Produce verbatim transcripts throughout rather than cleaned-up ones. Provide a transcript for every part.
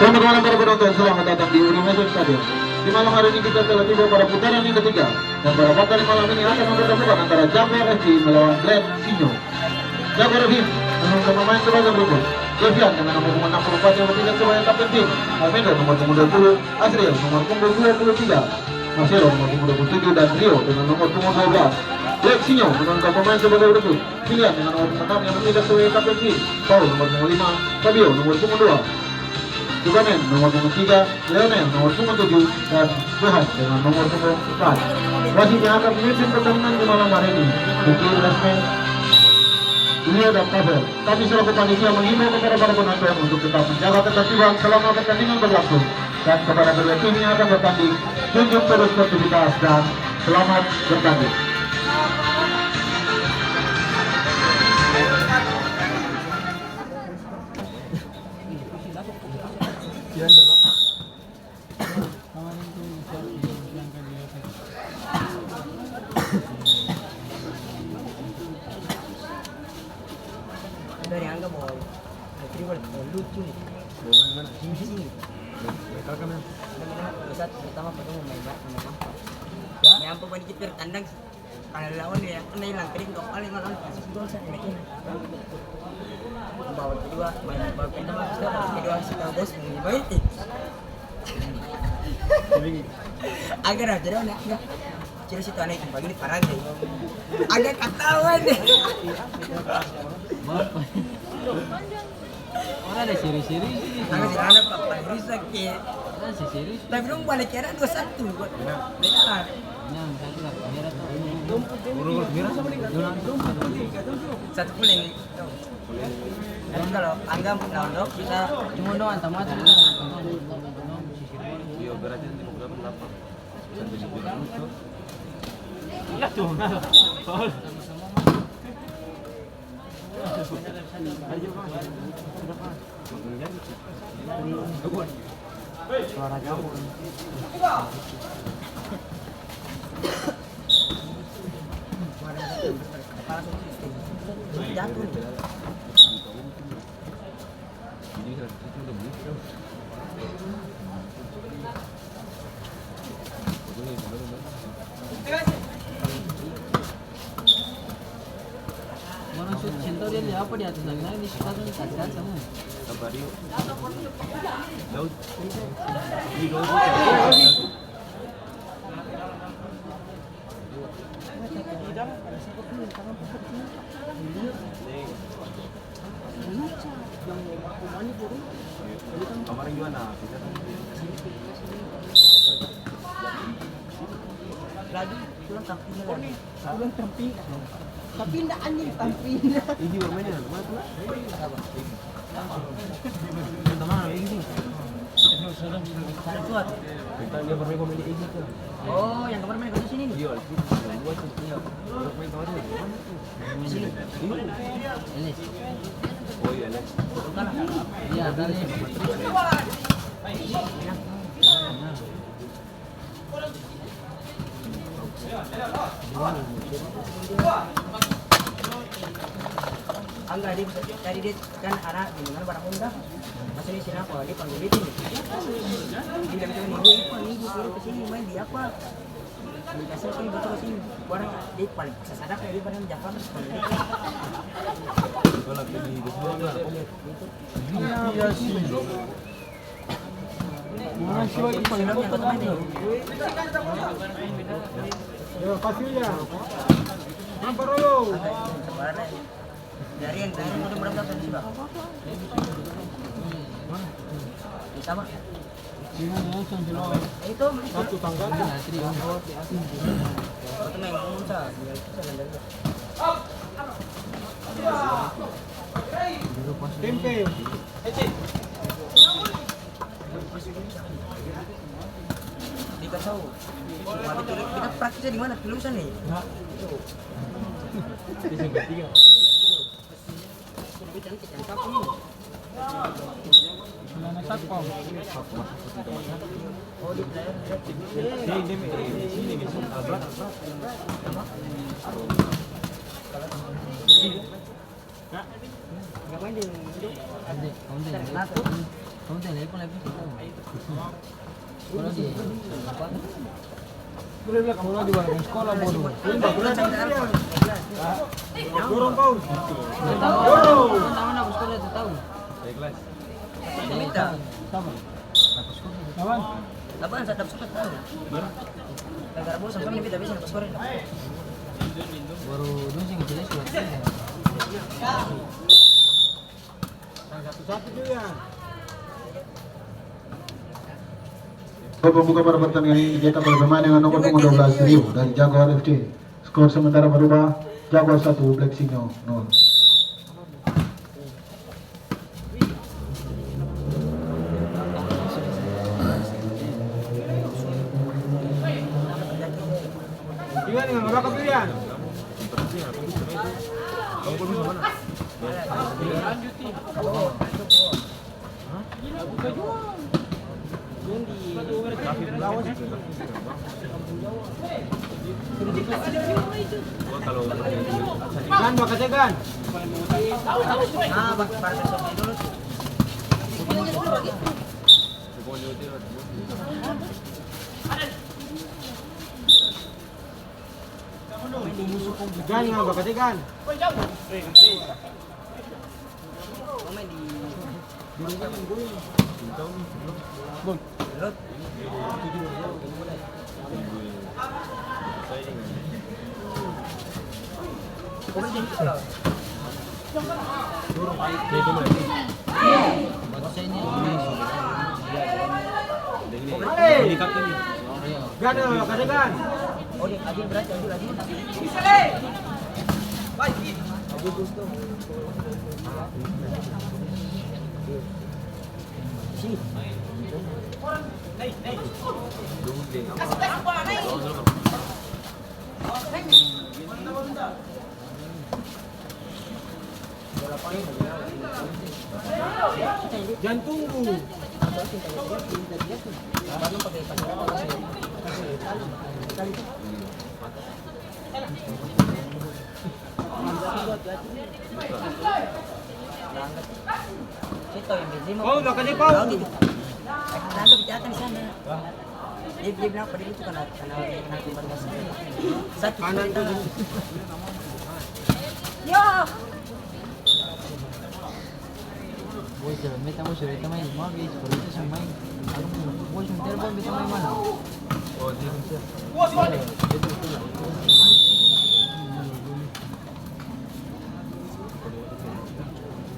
Selamat malam para penonton, selamat datang di Uri Medan Stadium. Di malam hari ini kita telah tiba pada putaran yang ketiga. Dan pada pagi hari malam ini akan mempertemukan antara Jambo F C melawan Black Sinyo. Jambo F C menurunkan pemain sebagai berikut. Devian dengan nomor punggung enam puluh empat yang bertindak sebagai kapten tim. Almendro nomor punggung dua puluh, Asriel nomor punggung dua puluh tiga, Marcelo nomor punggung dua puluh tujuh, dan Rio dengan nomor punggung dua belas. Black Sinyo menurunkan pemain sebagai berikut. Pilihan dengan nomor punggung enam yang bertindak sebagai kapten tim, Paul nomor punggung lima, Fabio nomor punggung dua, Tukanen nomor punggung tiga, Leonel nomor punggung tujuh, dan Johan dengan nomor punggung empat. Wasit yang akan memimpin pertandingan di malam hari ini, Bukir Resmen Lia dan Pavel. Kami selaku panitia menghimbau kepada para penonton untuk tetap menjaga ketertiban selama pertandingan berlangsung. Dan kepada kedua tim yang akan bertanding, junjung terus sportivitas dan selamat bertanding. Dari Angga bawa retriever, bawa lucu nih. Bawa mana? Sini, sini. Bawa mana? Ada mana? Pusat pertama ketemu main ba-, main apa? Ya? Nyampe balik kita tandang. Kalau lawan ya, kan hilang kering kau paling lawan pasti gol saya ini. Bawa kedua, main bawa kedua, kita bawa kedua, kita bos, mau baik. Agak dah, jadi mana? Ciri situ aneh, pagi ini parah deh. Agak ketahuan deh. Orang ada seri-seri sini. Agak sih ada apa, apa, rusak ya. Ada si seri. Tapi dong balik kira dua satu buat. Benar. Yang satu lah, merah tuh. Satu kuning. Tapi kalau Angga lawan dong, kita cuma doang, tamat. Iya, berarti nanti mau berapa? Delapan. Iya tuh, nah. Suara jauh. Jatuh. Orang su-, sentau dia lia apa di atas lagi, nah, ini sekarang kacau semua. Daud. Ini Daud. Kemarin juga nah, kita kan lagi pulang kampung lagi. Pulang kampung. Tapi nda anjing kampung. Ini bermain dengan teman tuh. Teman ini. Kita dia bermain komedi ini tuh. Oh, yang kemarin main ke sini nih? Iya, di sini. Iya. Bermain kemarin di mana tuh? Sini. Ini. Oh iya, next. Bukan lah. Iya, tadi. Angga, dia bisa, tadi dia kan arah di mana barang Honda. Maksudnya sini apa? Dia panggil dia tuh. Dia bilang, "Ini, ini, ini, ini, ini, kesini main di apa?" Dikasih kan betul sih. Orang dia paling sasada kayak dia paling Jafar. Iya sih. Mana sih lagi paling betul. Ya, kasih ya. Nampak dulu. Biarin, biarin, udah berapa tahun sudah? Sama. Itu, itu. Satu tanggal. Itu memang susah. Tempe. Dikasih tahu. Kita praktisnya di mana? Kelulusan nih. Nah. Itu. Kamu tanya lagi, lagi, kita. Kalau di apa? Boleh bilang kamu lagi balik sekolah, bodoh. Ini bagus. Dorong kau. Dorong. Tahu, tahu, tahu, tahu. Minta. Sama. Lawan. Lawan, saya dapat suka tahu. Gara-gara bosan, kan dia bisa dapat skor. Baru dong sih nggak jelas, sudah. Satu-satu juga. Skor pembuka pada pertandingan ini dicetak oleh pemain dengan nomor punggung dua belas, Rio dari Jaguar F C. Skor sementara berubah, Jaguar satu, Black Sinyo nol. Ingat dengan berapa pilihan? Gan, bakate, Gan. Gan, bakate, Gan. Jang tunggu. Kau udah kasih pau. Dia, dia bilang apa, dia itu kena, kena, kena timbal gas. Sakit. Kanan tuh. Yo. Boy, coba beta mau suruh beta main, mau beta suruh beta main. Aku, boy, sementara boy beta main mana? Oh, dia bisa.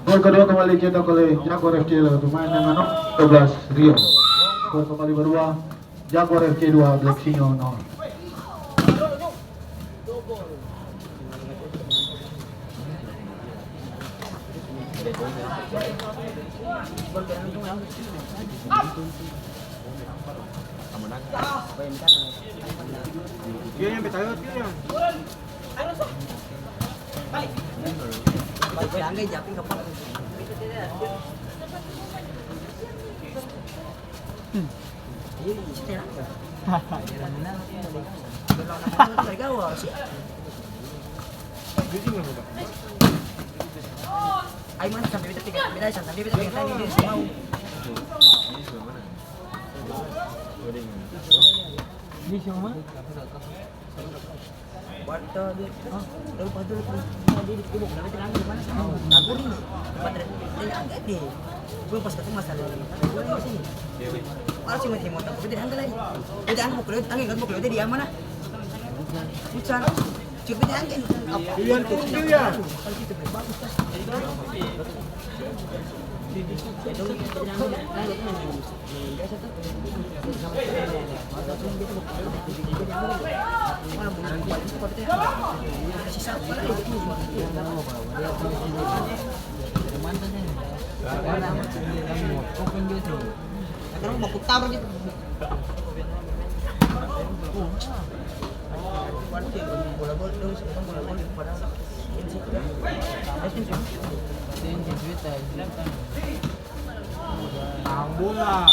Gol kedua kembali cetak oleh Jaguar F C lewat pemain dengan nomor dua belas, Rio. Skor kembali berubah, Jaguar F C dua, Black Sinyo nol. Dia yang bertanya, dia yang Ai, mana sampe beta pegang, beta sampe beta pegang tadi, dia su mau. Dia su mau? Warta dia, dia pas dulu, dia di kubur, dia bilang, "Di mana sana?" Nah, gua ini, tempat dia, dia angkat dia. Gua pas ketemu masalah ini, gua di sini. Pas cuma di motor, gua tidak angkat lagi. Dia angkat, pukul dia, tangan, pukul dia, dia mana? Hujan. Cuma dia angkat. Apa? Iya, itu dia. Kalau gitu, bagus, kan? Tambula.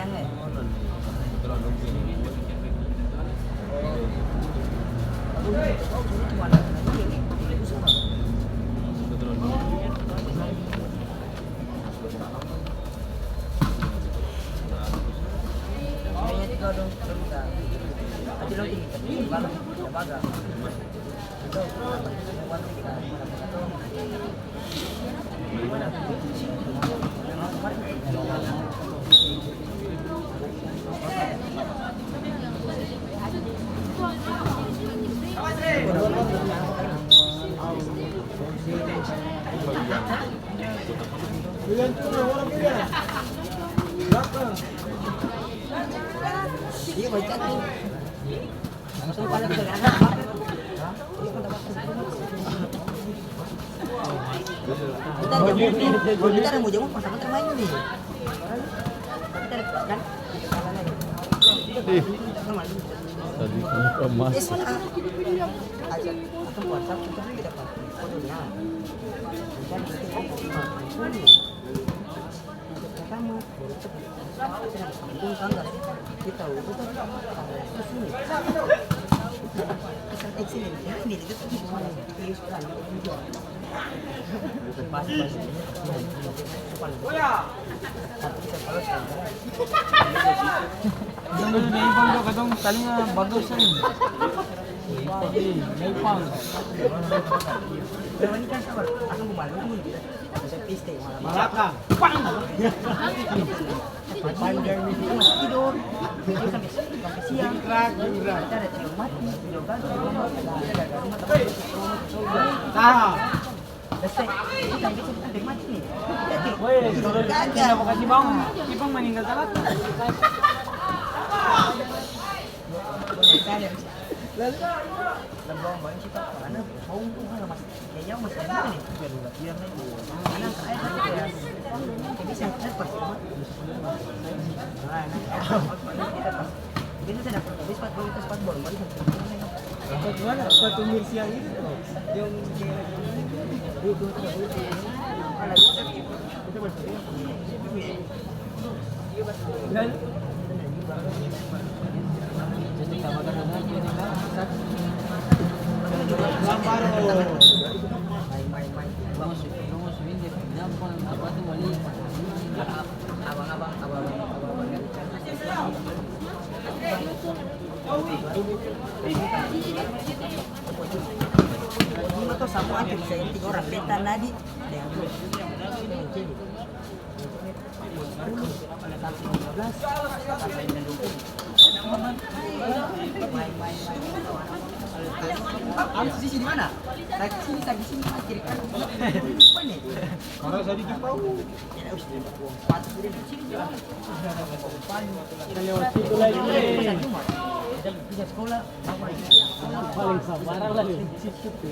Ih, tadi kenapa masuk? Jangan lupa, Ivan, dong, katong talinga bagus, eh. Ih, Ivan. Balakang. Pang! Masih tidur. Sampai siang. Kita ada tidur mati, tidur gagal. Tahan. Weh, kalau tidak mau kasih bangun, Ipang meninggal talaka. Lalu, bagaimana sepatu Mirsial itu tuh? Yang Ini tuh sama aja bisa inti orang beta nadi. Anu, sisi di mana? Saki sini, saki sini, kiri kanan. Mana nih? Karena saya di Kipau. Kita lewat situ lagi. Bisa sekolah. Paling sabaran lah di situ.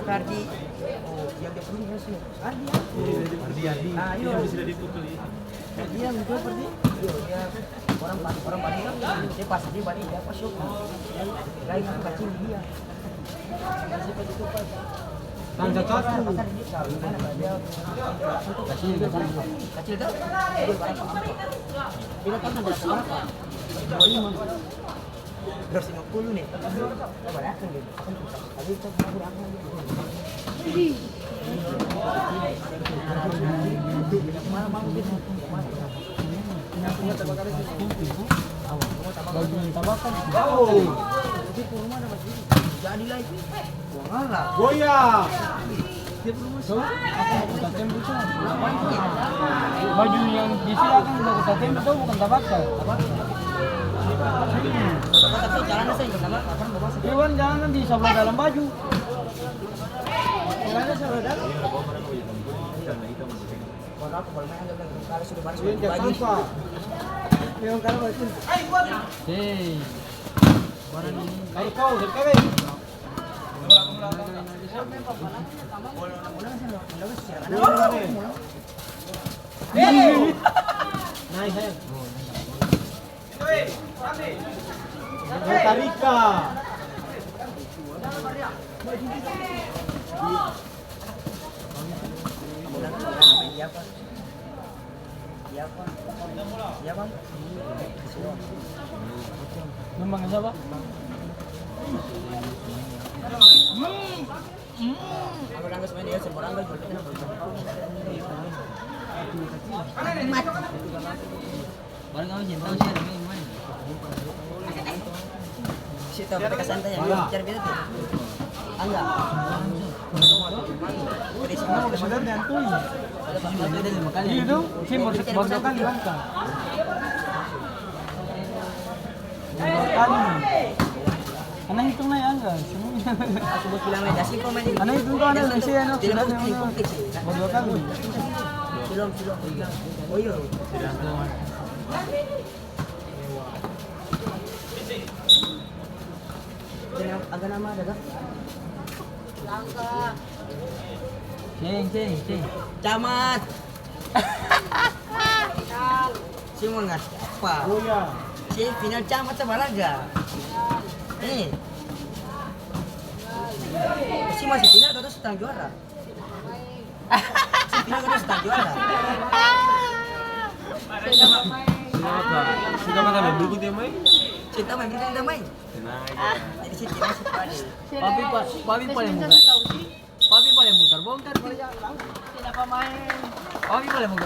Kardi. Oh, yang dia punya sih. Kardi, ya? Kardi, Kardi. Ah, iya. Yang bisa dipukul, iya. Nah, dia yang jual pergi, iya, dia orang Padang, orang Padang kan, dia pas dia balik, dia pas shop. Lain aku kacili dia. Tangga kaki. Pasar dia, kalau di mana, Pak, dia, kacili, kacili. Kacili, kan? Dia barang apa? Dia datang berapa? Dua lima. Dua ratus lima puluh nih. Coba datang deh. Jadi lai. Goyang. Baju yang di sini akang baku tatempo to, bukan tabata. Tabata tu jalan sa ikut nama, apa nama sa? Iya, kan jalan kan di sabla dalam baju. Jalan sabla dalam. Warna apa? Kalau main agak, agak, kalau sudah baris, iya, baju. Iya, kalau bagus. Hei. Baru tahu, dari kawin. Dua. Naik, naik. Costa Rica. Memang siapa? Barang kau seng tau, saya ada main. Sita, beta kasih tanya, bicara beta tu. Angga. Iya dong, sih, baru, baru kali, Angga. Karena hitung naik angka, semuanya. Karena hitung kan ada Messi, anu, sudah, anu, baru dua kali. Agak nama ada, Kak? Ceng, ceng, ceng. Camat. Cuma nggak siapa. Oh, iya. Si final camat sama raga. Eh. Si masih final, kata setang juara. Si final, kata setang juara. Sudah kata main berikut ya, main? Cinta main berikut, kita main. Tenang aja. Jadi si tidak suka deh. Papi pa-, papi paling muka. Papi paling bongkar-bongkar, papi. Kenapa main? Papi paling bongkar.